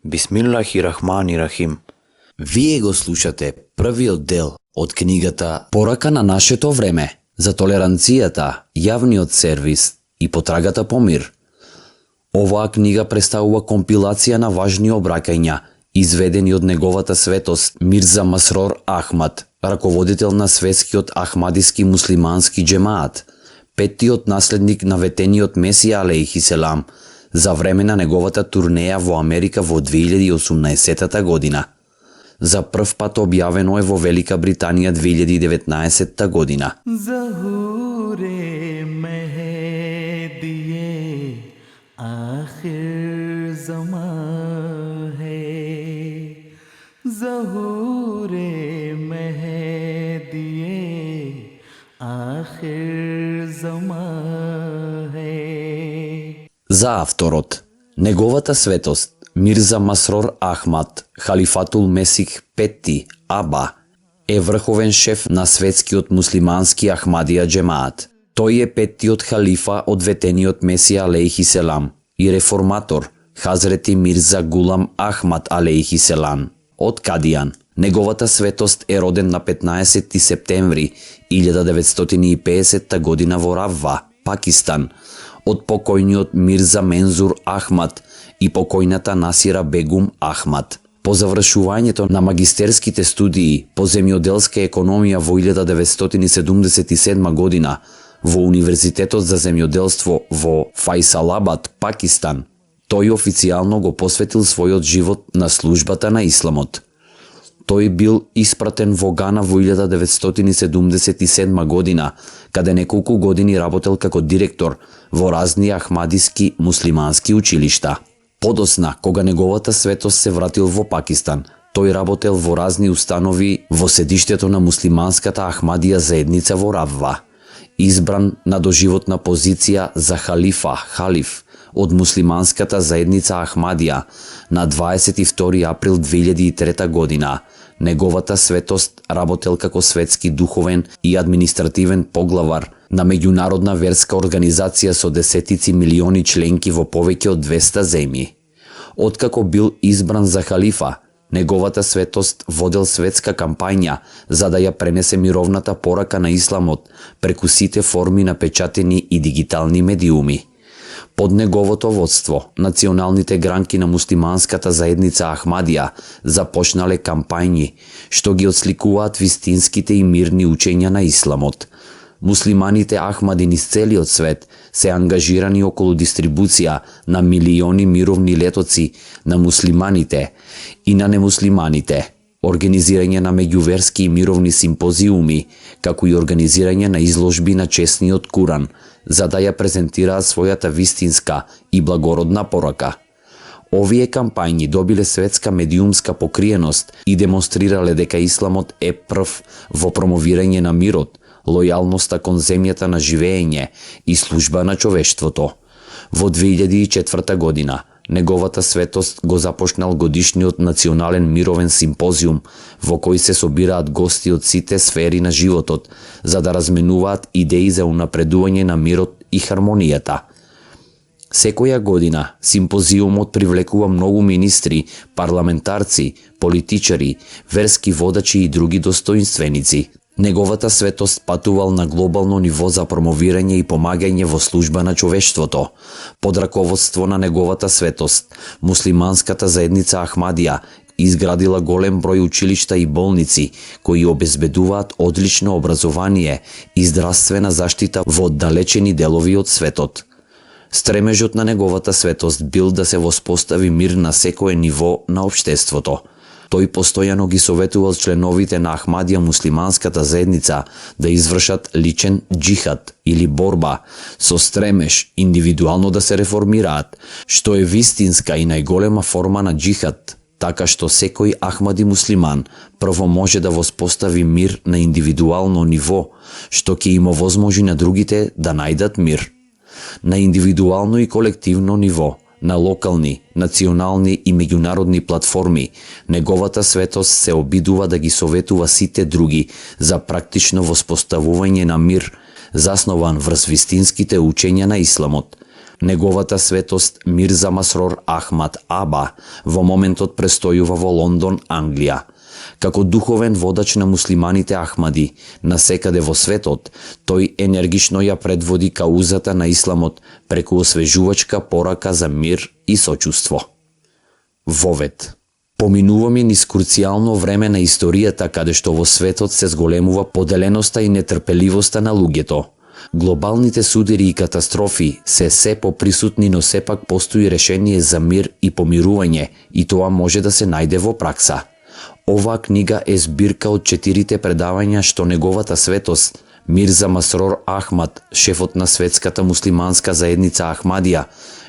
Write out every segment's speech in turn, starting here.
Бисмиллахи-рахмани-рахим. Вие го слушате првиот дел од книгата Порака на нашето време за толеранцијата, јавниот сервис и потрагата по мир. Оваа книга представува компилација на важни обраќања, изведени од неговата светост Мирза Масрор Ахмад, раководител на светскиот ахмадиски муслимански џемаат, петтиот наследник на ветениот Месија алейхи селам, за време на неговата турнеја во Америка во 2018 година. За прв пат објавено е во Велика Британија 2019 година. ज़हूरे महदिये आखिर ज़मां है, ज़हूरे महदिये आखिर ज़मां है. За авторот, неговата светост Мирза Масрор Ахмад, Халифатул Месих Петти Аба, е врховен шеф на светскиот муслимански Ахмадија џемаат. Тој е петтиот халифа од ветениот Месија алейхи селам и реформатор Хазрети Мирза Гулам Ахмад алейхи селам од Кадијан. Неговата светост е роден на 15 септември 1950 година во Равва, Пакистан, од покојниот Мирза Мензур Ахмад и покојната Насира Бегум Ахмад. По завршувањето на магистерските студии по земјоделска економија во 1977 година во Универзитетот за земјоделство во Фајсалабад, Пакистан, тој официјално го посветил својот живот на службата на исламот. Тој бил испратен во Гана во 1977 година, каде неколку години работел како директор во разни ахмадиски муслимански училишта. Подосна, кога неговата светост се вратил во Пакистан, тој работел во разни установи во седиштето на муслиманската Ахмадија заедница во Равва. Избран на доживотна позиција за халиф од муслиманската заедница Ахмадија на 22 април 2003 година, неговата светост работел како светски духовен и административен поглавар на меѓународна верска организација со десетици милиони членки во повеќе од 200 земји. Откако бил избран за халифа, неговата светост водел светска кампања за да ја пренесе мировната порака на исламот преку сите форми на печатени и дигитални медиуми. Под неговото водство, националните гранки на муслиманската заедница Ахмадија започнале кампањи што ги отсликуваат вистинските и мирни учења на исламот. Муслиманите Ахмади низ целиот свет се ангажирани околу дистрибуција на милиони мировни летоци на муслиманите и на немуслиманите, организирање на меѓуверски и мировни симпозиуми, како и организирање на изложби на честниот Куран, за да ја презентираат својата вистинска и благородна порака. Овие кампањи добиле светска медиумска покриеност и демонстрирале дека исламот е прв во промовирање на мирот, лојалноста кон земјата на живење и служба на човештвото. Во 2004 година, неговата светост го започнал годишниот национален мировен симпозиум во кој се собираат гости од сите сфери на животот за да разменуваат идеи за унапредување на мирот и хармонијата. Секоја година симпозиумот привлекува многу министри, парламентарци, политичари, верски водачи и други достоинственици. Неговата светост патувал на глобално ниво за промовирање и помагање во служба на човештвото. Под раководство на неговата светост, муслиманската заедница Ахмадија изградила голем број училишта и болници кои обезбедуваат одлично образование и здравствена заштита во оддалечени делови од светот. Стремежот на неговата светост бил да се воспостави мир на секое ниво на општеството. Тој постојано ги советувал членовите на Ахмадија муслиманската заедница да извршат личен џихад или борба со стремеж индивидуално да се реформираат, што е вистинска и најголема форма на џихад, така што секој Ахмади муслиман прво може да воспостави мир на индивидуално ниво, што ќе им овозможи на другите да најдат мир. На индивидуално и колективно ниво, на локални, национални и меѓународни платформи, неговата светост се обидува да ги советува сите други за практично воспоставување на мир, заснован врз вистинските учења на исламот. неговата светост Мирза Масрор Ахмад Аба во моментот престојува во Лондон, Англија. Како духовен водач на муслиманите Ахмади насекаде во светот, тој енергично ја предводи каузата на исламот преку освежувачка порака за мир и сочувство. Вовет. Поминуваме низ круцијално време на историјата каде што во светот се зголемува поделеноста и нетрпеливоста на луѓето. Глобалните судири и катастрофи се поприсутни, но сепак постои решение за мир и помирување и тоа може да се најде во пракса. Оваа книга е збирка од 4 предавања што неговата светост Мирза Масрор Ахмад, шефот на светската муслиманска заедница Ахмадија,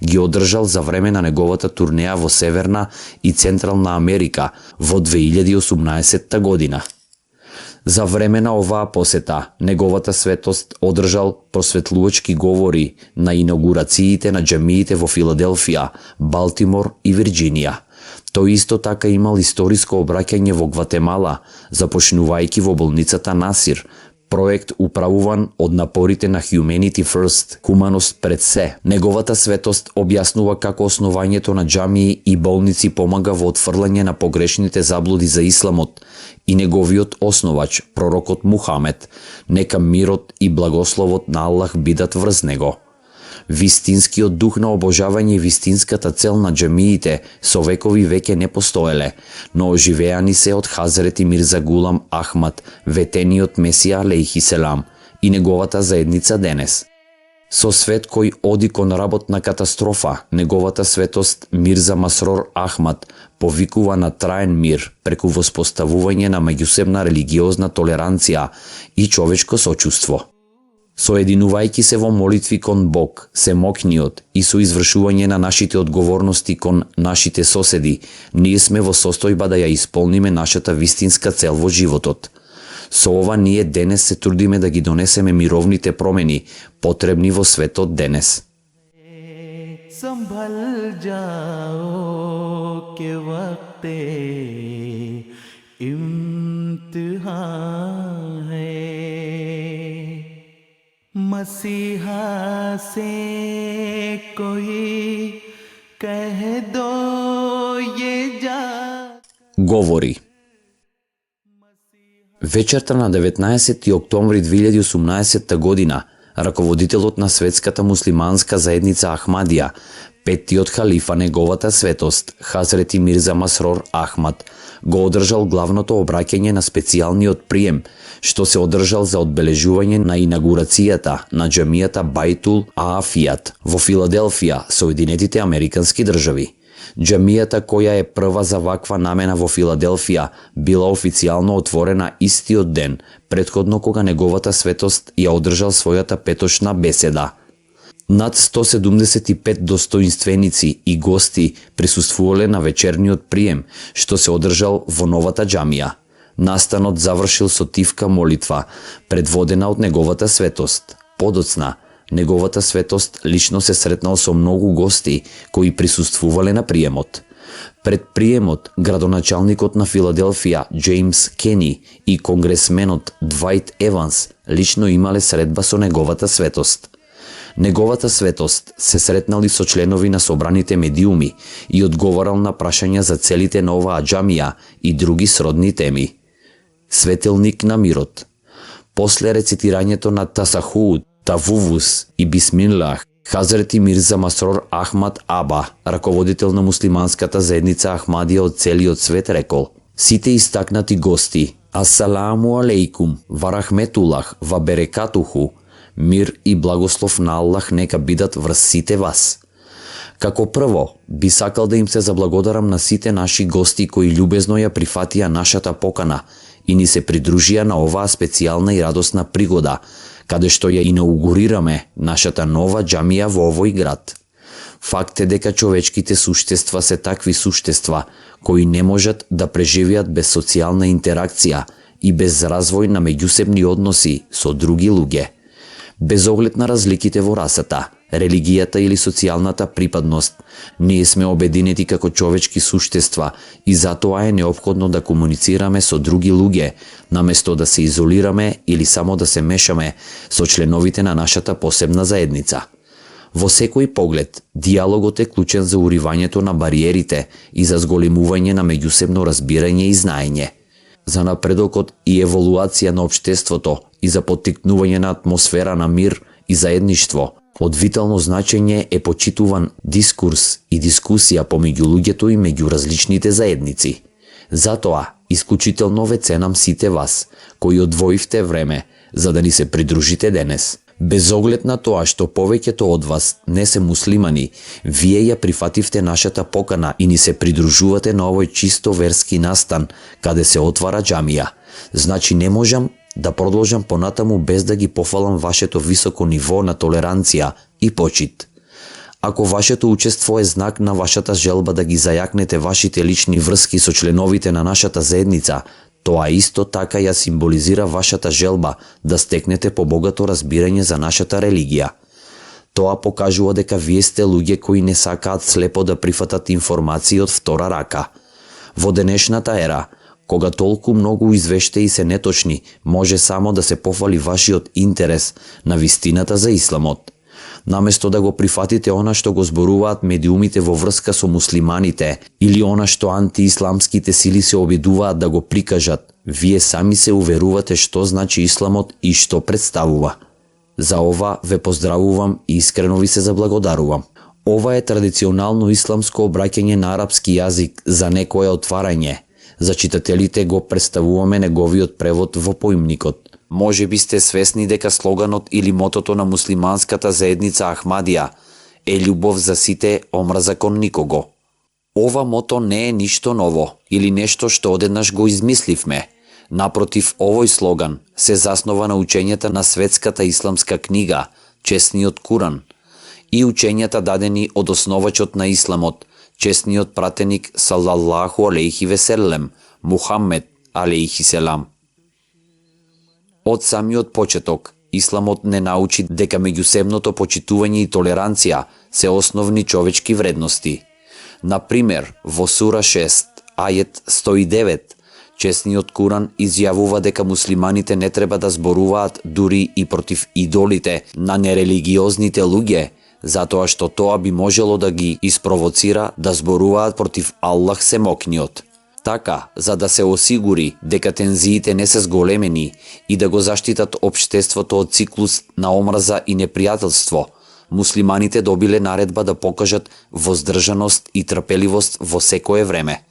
ги одржал за време на неговата турнеја во Северна и Централна Америка во 2018 година. За време на оваа посета, неговата светост одржал просветлувачки говори на инаугурациите на џамиите во Филаделфија, Балтимор и Вирџинија. Тој исто така имал историско обраќање во Гватемала, започнувајќи во болницата Насир, проект управуван од напорите на Humanity First, хуманост пред се. Неговата светост објаснува како основањето на џамии и болници помага во отфрлање на погрешните заблуди за исламот и неговиот основач, пророкот Мухамед, нека мирот и благословот на Аллах бидат врз него. Вистинскиот дух на обожавање и вистинската цел на џамиите со векови веќе не постоеле, но оживеани се од Хазрети Мирза Гулам Ахмад, ветениот Месија алейхи селам, и неговата заедница денес. Со свет кој оди кон работна катастрофа, неговата светост Мирза Масрор Ахмад повикува на траен мир преку воспоставување на меѓусебна религиозна толеранција и човечко сочувство. Соединувајќи се во молитви кон Бог, Семокниот, и со извршување на нашите одговорности кон нашите соседи, ние сме во состојба да ја исполниме нашата вистинска цел во животот. Со ова ние денес се трудиме да ги донесеме мировните промени, потребни во светот денес. संभल जाओ के वक्ते इम्तिहान है मसीहा से कोई कह दो ये जा Говори. Вечерта на 19 октомври 2018 година, раководителот на светската муслиманска заедница Ахмадија, петтиот халифа неговата светост, Хазрети Мирза Масрор Ахмад, го одржал главното обраќање на специјалниот прием, што се одржал за одбележување на инаугурацијата на џамијата Бајтул Аафијат во Филаделфија, Соединетите Американски држави. Џамијата која е прва за ваква намена во Филаделфија била официјално отворена истиот ден, претходно кога неговата светост ја одржал својата петочна беседа. Над 175 достоинственици и гости присуствувале на вечерниот прием, што се одржал во новата џамија. Настанот завршил со тивка молитва, предводена од неговата светост. Подоцна, неговата светост лично се сретнал со многу гости кои присуствувале на приемот. Пред приемот, градоначалникот на Филаделфија Џејмс Кени и конгресменот Двајт Еванс лично имале средба со неговата светост. Неговата светост се сретнали со членови на собраните медиуми и одговарал на прашања за целите на оваа џамија и други сродни теми. Светилник на мирот. После рецитирањето на Тасахуд, Тавувус и Бисмилах, Хазрети Мирза Масрор Ахмад Аба, раководител на муслиманската заедница Ахмадија од целиот свет, рекол: сите истакнати гости, ассаламу алейкум, ва рахметулах, ва берекатуху, мир и благослов на Аллах нека бидат врз сите вас. Како прво, би сакал да им се заблагодарам на сите наши гости кои љубезно ја прифатија нашата покана и ни се придружија на оваа специјална и радосна пригода, каде што ја инаугурираме нашата нова џамија во овој град. Факт е дека човечките суштества се такви суштества кои не можат да преживеат без социјална интеракција и без развој на меѓусебни односи со други луѓе. Без оглед на разликите во расата, религијата или социјалната припадност, ние сме обединети како човечки суштества и затоа е неопходно да комуницираме со други луѓе, наместо да се изолираме или само да се мешаме со членовите на нашата посебна заедница. Во секој поглед, диалогот е клучен за уривањето на бариерите и за зголемување на меѓусебно разбирање и знаење, за напредокот и еволуација на општеството и за поттикнување на атмосфера на мир и заедништво. Од витално значење е почитуван дискурс и дискусија помеѓу луѓето и меѓу различните заедници. Затоа, исклучително ве ценам сите вас, кои одвоивте време за да ни се придружите денес. Без оглед на тоа што повеќето од вас не се муслимани, вие ја прифативте нашата покана и ни се придружувате на овој чисто верски настан, каде се отвара џамија. Значи не можам да продолжам понатаму без да ги пофалам вашето високо ниво на толеранција и почит. Ако вашето учество е знак на вашата желба да ги зајакнете вашите лични врски со членовите на нашата заедница, тоа исто така ја символизира вашата желба да стекнете побогато разбирање за нашата религија. Тоа покажува дека вие сте луѓе кои не сакаат слепо да прифатат информации од втора рака. Во денешната ера, кога толку многу извештаи се неточни, може само да се пофали вашиот интерес на вистината за исламот. Наместо да го прифатите она што го зборуваат медиумите во врска со муслиманите или она што антиисламските сили се обидуваат да го прикажат, вие сами се уверувате што значи исламот и што представува. За ова ве поздравувам и искрено ви се заблагодарувам. Ова е традиционално исламско обраќање на арапски јазик за некое отварање. За читателите го представуваме неговиот превод во поимникот. Може би сте свесни дека слоганот или мотото на муслиманската заедница Ахмадија е љубов за сите, омраза кон никого. Ова мото не е ништо ново или нешто што одеднаш го измисливме. Напротив, овој слоган се заснова на учењата на светската исламска книга, чесниот Куран, и учењата дадени од основачот на исламот, чесниот пратеник салаллаху алейхи веселем, Мухаммед алейхи селам. Од самиот почеток, исламот не научи дека меѓусебното почитување и толеранција се основни човечки вредности. Например, во сура 6, ајет 109, чесниот Куран изјавува дека муслиманите не треба да зборуваат дури и против идолите на нерелигиозните луѓе, затоа што тоа би можело да ги испровоцира да зборуваат против Аллах Семокниот. Така, за да се осигури дека тензиите не се зголемени и да го заштитат општеството од циклус на омраза и непријателство, муслиманите добиле наредба да покажат воздржаност и трпеливост во секое време.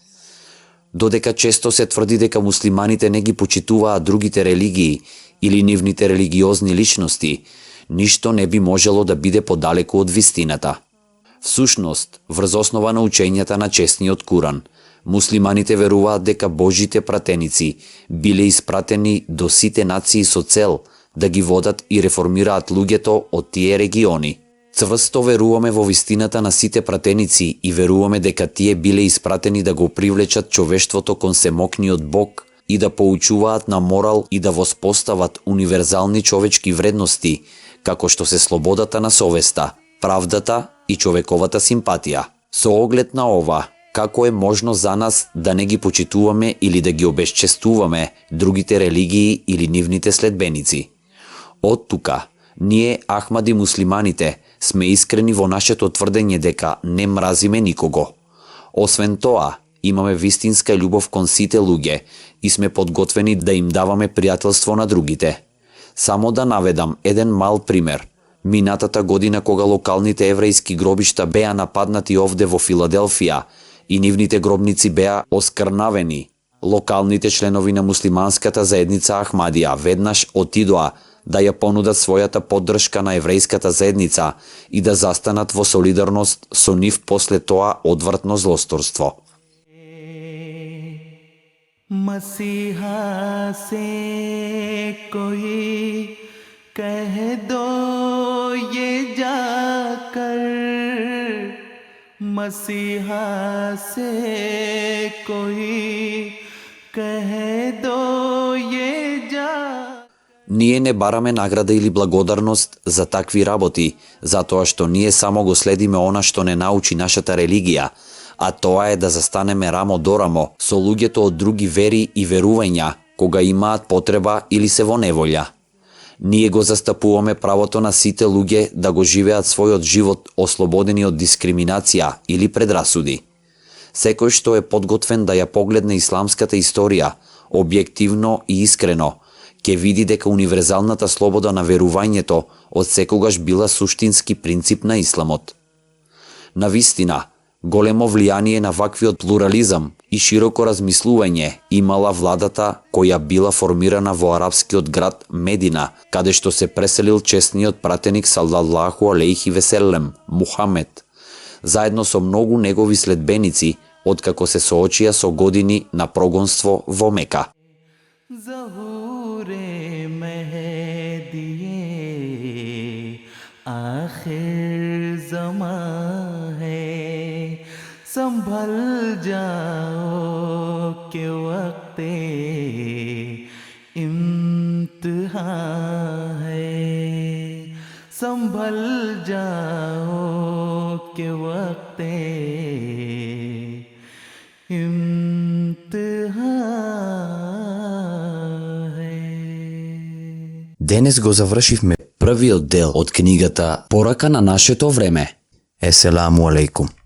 Додека често се тврди дека муслиманите не ги почитуваат другите религии или нивните религиозни личности, ништо не би можело да биде подалеку од вистината. Всушност, врз основа на учењата на чесниот Куран, муслиманите веруваат дека Божите пратеници биле испратени до сите нации со цел да ги водат и реформираат луѓето од тие региони. Цврсто веруваме во вистината на сите пратеници и веруваме дека тие биле испратени да го привлечат човештвото кон Семокниот Бог и да поучуваат на морал и да воспостават универзални човечки вредности, како што се слободата на совеста, правдата и човековата симпатија. Со оглед на ова, како е можно за нас да не ги почитуваме или да ги обесчестуваме другите религии или нивните следбеници? Од тука, ние, Ахмади муслиманите, сме искрени во нашето тврдење дека не мразиме никого. Освен тоа, имаме вистинска љубов кон сите луѓе и сме подготвени да им даваме пријателство на другите. Само да наведам еден мал пример. Минатата година кога локалните еврејски гробишта беа нападнати овде во Филаделфија и нивните гробници беа оскрнавени, локалните членови на муслиманската заедница Ахмадија веднаш отидоа да ја понудат својата поддршка на еврејската заедница и да застанат во солидарност со нив после тоа одвратно злосторство. मसीहा से कोई कह दो ये जाकर, मसीहा से कोई कह दो ये जा. Ние не бараме награда или благодарност за такви работи, затоа што ние само го следиме она што не научи нашата религија, а тоа е да застанеме рамо до рамо со луѓето од други вери и верувања, кога имаат потреба или се во неволја. Ние го застапуваме правото на сите луѓе да го живеат својот живот ослободени од дискриминација или предрасуди. Секој што е подготвен да ја погледне исламската историја, објективно и искрено, ќе види дека универзалната слобода на верувањето од секогаш била суштински принцип на исламот. Навистина, големо влијание на ваквиот плурализам и широко размислување имала владата која била формирана во арапскиот град Медина, каде што се преселил чесниот пратеник салаллаху алейхи веселем, Мухамед, заедно со многу негови следбеници, откако се соочија со години на прогонство во Мека. ज़हूरे महदिये आखिर ज़मां है, संभल जाओ के वक्ते इम्तिहान है, संभल जाओ के वक्ते इम्तिहान है। Денес го завршивме првиот дел од книгата Порака на нашето време. Еселаму алейкум.